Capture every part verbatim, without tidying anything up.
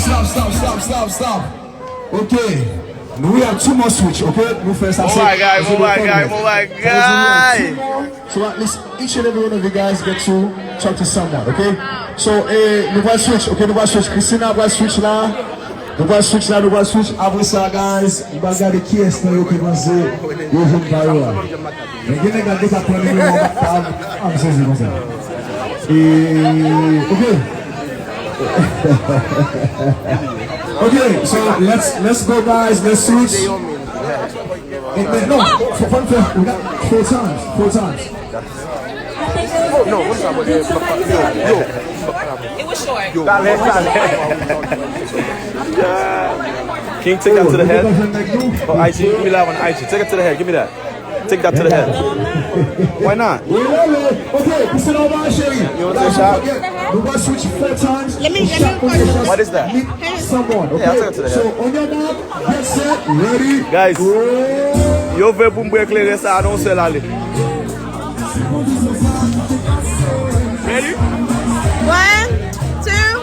Stop, stop, stop, stop, stop. Ok. We have two more switch, ok? Nou fè sa. Oh my God, oh my God, oh my God. So at least each and every one of you guys get to talk to someone, ok? So, eh, nou pral switch, ok? Nou pral switch. Christina pral switch la. Nou pral switch la, nou pral switch. Apre sa, guys, m pral gade kiyès nan yo ki panse yo jwenn pa yo a. Men gen nèg la ki ta pran nimewo a, m sezi konsa. E, ok. Ok, so let's, let's go, guys, let's switch. E, men, no, fò, fò n fè, we got four times, four times. Yo, yo. Talè, talè. Can you take that to the head? Oh, I G, give me that one, I G. Take it to the head, give me that. Take that to the head. Why not? Ok, pise nan ba cheri. You want to take a shot? Nou va switch four times. Let me, let me. What is that? Someone, okay? Yeah, I'll take it to the head. So, on your mark, get set, ready, guys, yo vle pou m bwè kleren sa a nan yon sèl ale. Ready? One, two.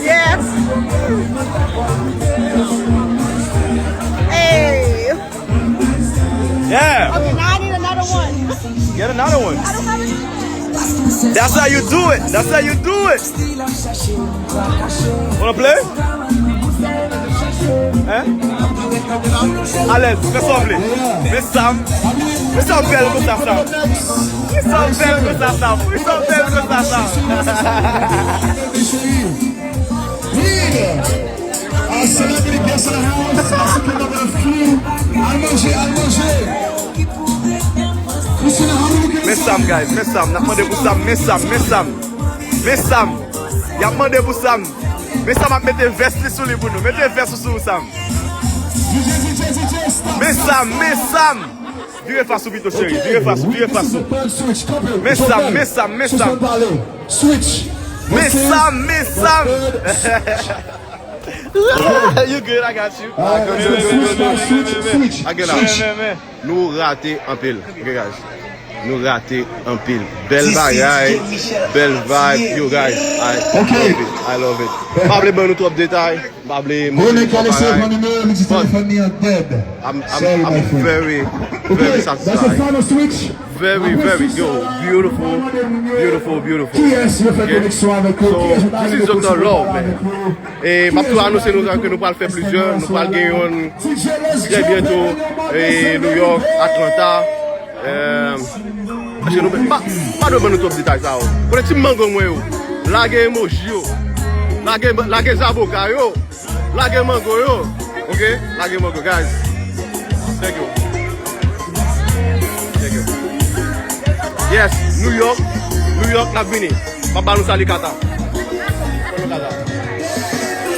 Yes. Hey. Yeah. Okay, now I need another one. Get another one. I don't have any. That's how you do it. That's how you do it. Wanna play? Hein? Alèz, fè sa w vle. Men Sam, men sa w bèl konsa, Sam. Men sa w bèl konsa, Sam. Men sa w bèl konsa, Sam. Al manje, al manje. Men Sam, guys, men Sam. N ap mande pou Sam, men Sam, men Sam. Men Sam. Y ap mande pou Sam. Men Sam ap mete vès li sou li pou nou. Mete vès ou sou ou, Sam. Men Sam, men Sam. Vire fas ou pito, cheri. Vire fas ou, vire fas ou. Men Sam, men Sam, men Sam. Men Sam, men Sam. You good, I got you. Alright, let's go. Switch, switch, switch, switch. Nou rate anpil. Ok, guys. Nou rate anpil. Bèl bagay, bèl vibe. Yo, guys, I love it. I love it. Pa vle ban nou twòp detay. Pa vle montre nou twòp bagay. But I'm, I'm, I'm very, very satisfied. Very, very, yo, beautiful, beautiful, beautiful. Ok? So, this is just a love, man. E m ap tou anonse nou ke nou pral fè plizyè, nou pral gen youn trè byento, e New York, Atlanta. Paske nou pa, pa dwe ban nou twòp detay sa yo. Kote ti mango mwen yo? Lage emoji yo. Lage, lage zaboka yo. Lage mango yo. Ok? Lage mango, guys. Thank you. Thank you. Yes, New York. New York, n ap vini. M ap ba nou sa li kata. Kata.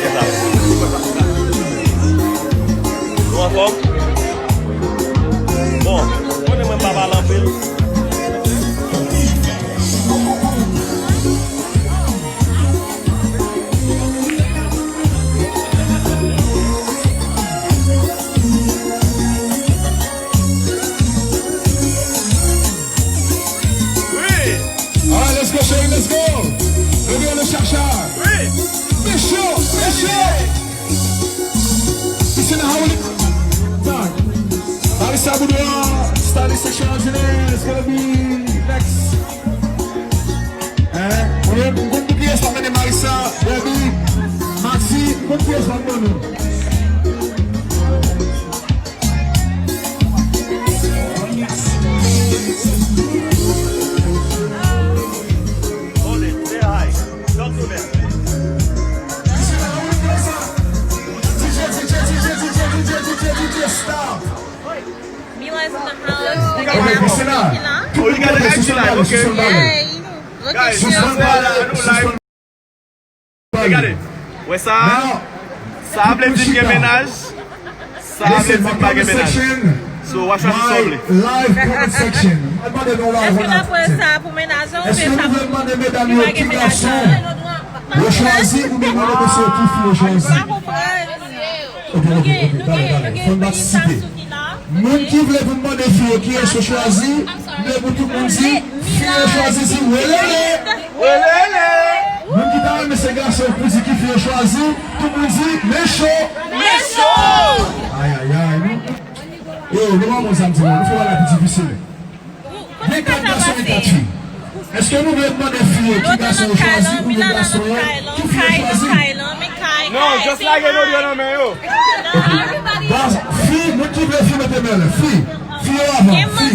Yes, sir. Nou anfòm? Bon, konnen mwen pa pale anpil. Alright, let's go, cheri, let's go. Leve le chacha. Fè cho, fè cho. Listen how we talk. Marissa Boudoir, stylist extraordinaire, is gonna be next. Hein? Mwen, mwen, mwen, mwen, mwen, Marissa, Debbie, Maxi, mwen, mwen, mwen, mwen. Mila's in the house. Again, I'm Priscilla. Oh, you guys are actually live, okay. Hey. Guys, suspend pale, suspend pale. Gade. Wè sa? Sa vle di m gen mennaj. Sa vle di m pa gen mennaj. So, w a chwazi sa w vle. Èske n ap wè sa pou mennaj lan oubyen sa pou li pa gen mennaj lan? Yo chwazi oubyen mande mesye ki fi yo chwazi? Ok, ok, ok, dale, dale. Fò n pa site. Moun ki vle pou m mande fi yo kiyès yo chwazi? Debout, tout moun di, fi yo chwazi, di, welele. Welele. Moun ki ta renmen se gason pou di ki fi yo chwazi, tout moun di, men cho. Men cho. Ay, ay, ay, nou. Yo, nou pa bon sa m di nou, nou fè bagay pi difisil. Gen kat gason e kat fi. Èske nou vle mande fi yo ki gason yo chwazi oubyen gason yo ki fi yo chwazi? Non, just lage nou dwe nan men yo. Baz, fi, moun ki vle fi mete men anlè. Fi, fi yo avan, fi.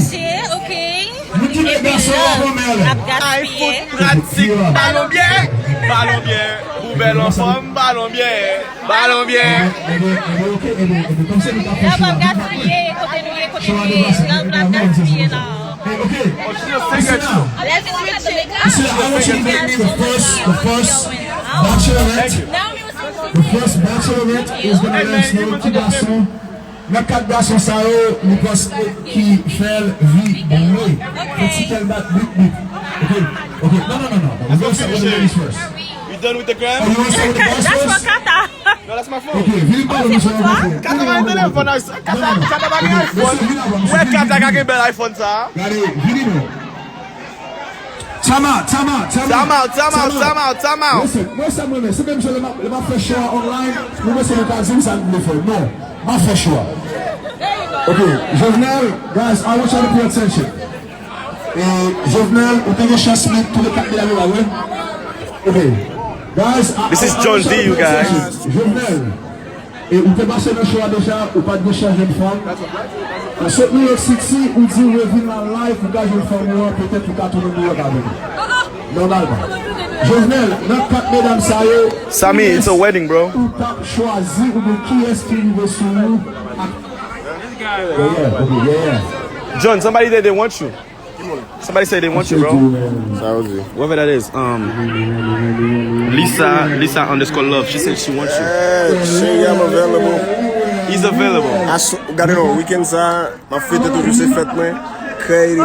Moun ki vle gason yo avan men anlè. Ay, fout pratik, balon byen, balon byen. Poubèl anfòm, balon byen. Balon byen. Ebyen, ebyen, ok, ebyen, ebyen, kòm se nou k ap fè cho a, nou pa pran cho a de base, nou pa pran cho a. Hey, ok. Listen now. Listen now, I want you to get me the first, the first bachelorette. The first bachelorette is gonna let us know ki gason nan kat gason sa yo, nou panse ki fè l vibre. Fè ti kè l bat bip, bip. Ok, ok. Non, non, non, non. We gonna start with the ladies first. You done with the crab? Oh, you wanna start with the boys first? No, that's my phone. Ok, vini pale nou sou yon bagay. Kata pa gen telefòn, kata, kata pa gen iPhone. Wè kata ka gen bèl iPhone sa. Gade, vini non. Time out, time out, time out. Time out, time out, time out, time out. Listen, mwen sa mwen renmen, se menm jan lè m ap, lè m ap fè show a online, mwen menm se nou ka di m sa nou vle fè. Non, m ap fè show a. Ok, Jovenel, guys, I want y'all to pay attention. E, Jovenel, ou te gen chans met tou le kat medam yo la, wi. Ok, guys, I, I, I want y'all to pay attention. This is John D, you guys. Jovenel. E ou te pase nan show a deja, ou pa t gen chans jwenn fanm. Ou sot New York City, ou di ou vin la live, ou ka jwenn fanm ou an, petèt ou ka tounen New York avè l. Nòmalman. Jovenel, nan kat medam sa yo, Sami, it's a wedding, bro. Ou t ap chwazi oubyen kiyès ki rive sou ou ak, yeah, yeah, ok, yeah, yeah. John, somebody say they want you. Somebody say they want you, bro. Sa yo di. Whoever that is, um, Lisa, Lisa underscore love. She said she wants you. Yeah, she, I'm available. He's available. Gade non, weekend sa, m ap fete toujou se fèt mwen. Krèy,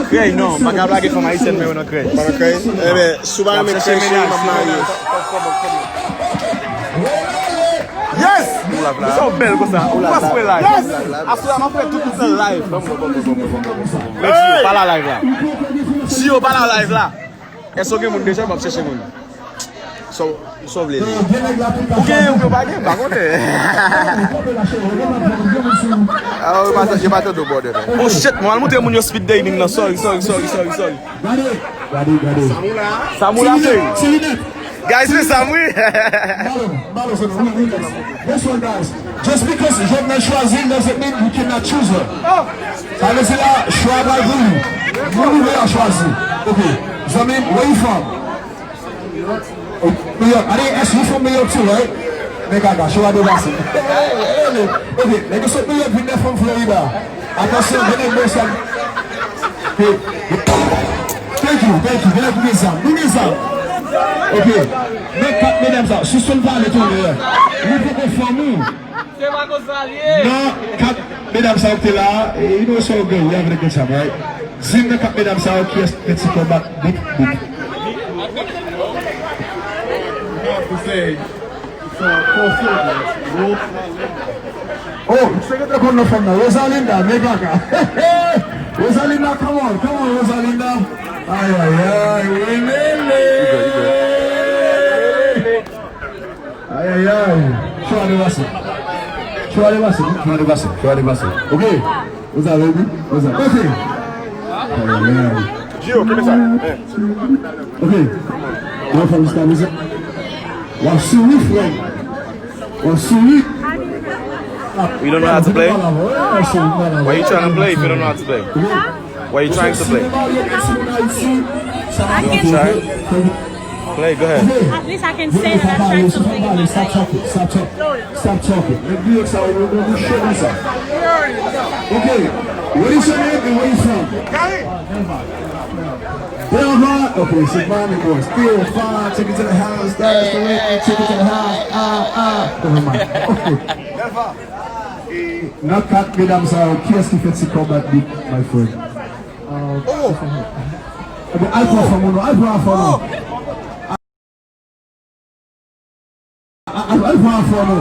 Krèy, non, pa ka blage fanm ayisyèn men yo nan Krèy. Pa nan Krèy? Ebyen, si w pa renmen Krèy, cheri, m ap marye. Yes! Ou la, ou la. Sa w bèl konsa. Ou la, ou la. Yes! Aswè a m ap fè tout moun nan live. Mèsi, pa la live la. Si yo pa la live la. Èske w gen moun deja? M ap chèche moun. Sa w, sa w vle li? Ou gen, ou gen, pa gen, m pa konnen. Ah, yo pa, yo pa tande w, brother. Oh shit, mwen al montre moun yo speed dating nan. Sorry, sorry, sorry, sorry, sorry. Gade, gade, gade. Samou la, cheri. Ti linèt. Guys, men Sam, wi. Balo, balo, se nou, wi, wi, guys. Guess what, guys? Just because Jovenel chwazi l doesn't mean you cannot choose her. Sa vle di la, chwa a pral pou li. Moun ouvè a chwazi. Ok. Zanmi m, where you from? Oh, New York. I didn't ask you from New York too, right? Men kaka, chwa depase. Ok, nèg yo sot New York vin nan fanm Florida. Atansyon, vini bò sa. Thank you, thank you. Vini pou gen zam. Nou gen zam. Ok. Men kat medam sa, sispann pale tou lè. Nou poko fanm ou. Se pa konsa l ye. Non, kat medam sa ou te la, eh, you know it's all good. We having a good time, right? Di m nan kat medam sa ou kiyès ki fè ti kò bat bip, bip. Oh, se ki te konn nan fanm nan. Rosalinda, men kaka. Rosalinda, come on, come on, Rosalinda. Ay, ay, ay, welele. Ay, ay, ay. Cho a depase. Cho a depase, cho a depase, cho a depase. Ok. Ou sa, baby? Ou sa? Ok. Ay, ay, ay. Gio, kenbe sa. Ok. Mwen fè jiska mizè. W ap souri, frè. W ap souri. You don't know how to play? Why you trying to play if you don't know how to play? Why you trying to play? You wanna try? Play, go ahead. At least I can say that I tried something in my life. Stop talking. Stop talking. Nèg New York sa, yo, yo, yo, yo, yo, sa. Ok. What is your name and where you from? Delva. Ok, c'est Miami boy. Still fine. Take it to the house. That's the way. Take it to the house. Ah, ah. Never mind. Ok. Nan kat medam sa yo, kiyès ki fè ti kò bat bip, my friend? Oh! Ebyen, al pran fanm ou non, al pran fanm ou. Al, al, al pran fanm ou.